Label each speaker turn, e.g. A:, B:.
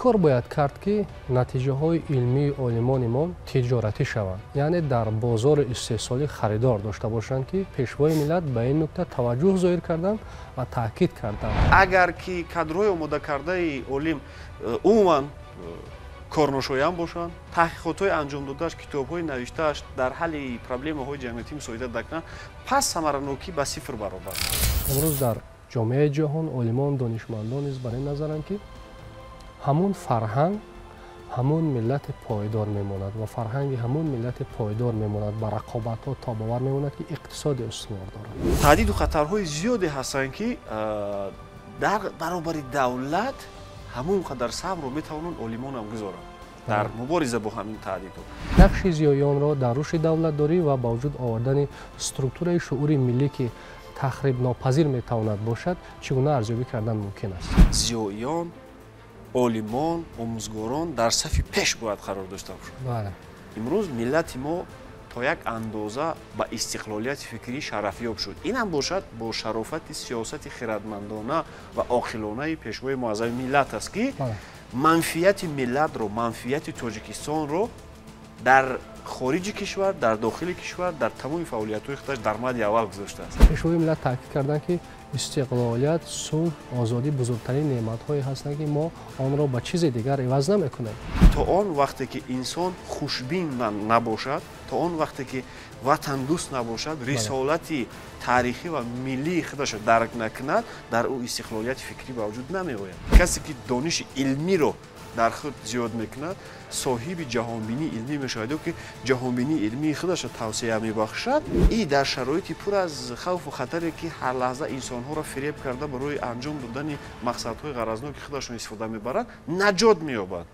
A: Кор бояд кард, ки натиҷаҳои илмии олимони мо тиҷоратӣ шаванд, яъне дар бозори истеҳсолӣ харидор дошта бошанд, ки Пешвои миллат ба ин нукта таваҷҷӯҳ зоҳир карданд ва таъкид карданд.
B: Агар ки кадрҳои омодакардаи олим умуман корношоям бошанд, таҳқиқотҳои анҷом додааш, китобҳои навиштааш дар ҳалли проблемаҳои ҷамъиятӣ мусоидат накунанд, пас самаранокӣ ба сифр баробар.
A: Имрӯз дар ҷомеаи ҷаҳон олимон, донишмандон низ бар ин назаранд, ки ҳамун фарҳанг ҳамун миллати пойдор мемонад ва фарҳанги ҳамун миллати пойдор мемонад, ба рақобатҳо тобовар мемонад, ки иқтисоди устувор дорад.
B: Таҳдиду хатарҳои зиёде ҳастанд, ки дар баробари давлат ҳамон қадар сабрро метавонанд олимонам гузоранд дар мубориза бо ҳамин таҳдидҳо.
A: Нақши зиёиёнро дар рушди давлатдорӣ ва ба вуҷуд овардани структураи шуури миллӣ, ки тахрибнопазир метавонад бошад, чӣ гуна арзёбӣ кардан мумкин аст?
B: Зиёиён, олимон, омӯзгорон дар сафи пеш бояд қарор дошта бошанд. Имрӯз миллати мо то як андоза ба истиқлолияти фикрӣ шарафёб шуд. Инам бошад, бо шарофати сиёсати хирадмандона ва оқилонаи Пешвои муаззами миллат аст, ки манфиати миллатро, манфиати Тоҷикистонро дар хориҷи кишвар, дар дохили кишвар, дар тамоми фаъолиятҳои худаш дар мадди аввал гузоштааст.
A: Пешвои миллат таъкид карданд, ки истиқлолият, сулҳ, озодӣ бузургтарин неъматҳое ҳастанд, ки мо онро ба чизи дигар иваз намекунем.
B: То он вақте ки инсон хушбин набошад, то он вақте ки ватандӯст набошад, рисолати таърихӣ ва миллии худашро дарк накунад, дар ӯ истиқлолияти фикрӣ ба вуҷуд намеояд. Касе ки дониши илмиро дар худ зиёд мекунад, соҳиби ҷаҳонбинии илмӣ мешавад ё ки ҷаҳонбинии илмии худашро тавсеа мебахшад. И дар шароити пур аз хавфу хатаре, ки ҳар лаҳза инсонҳоро фиреб карда, барои анҷом додани мақсадҳои ғаразноки худашон истифода мебаранд, наҷот меёбад.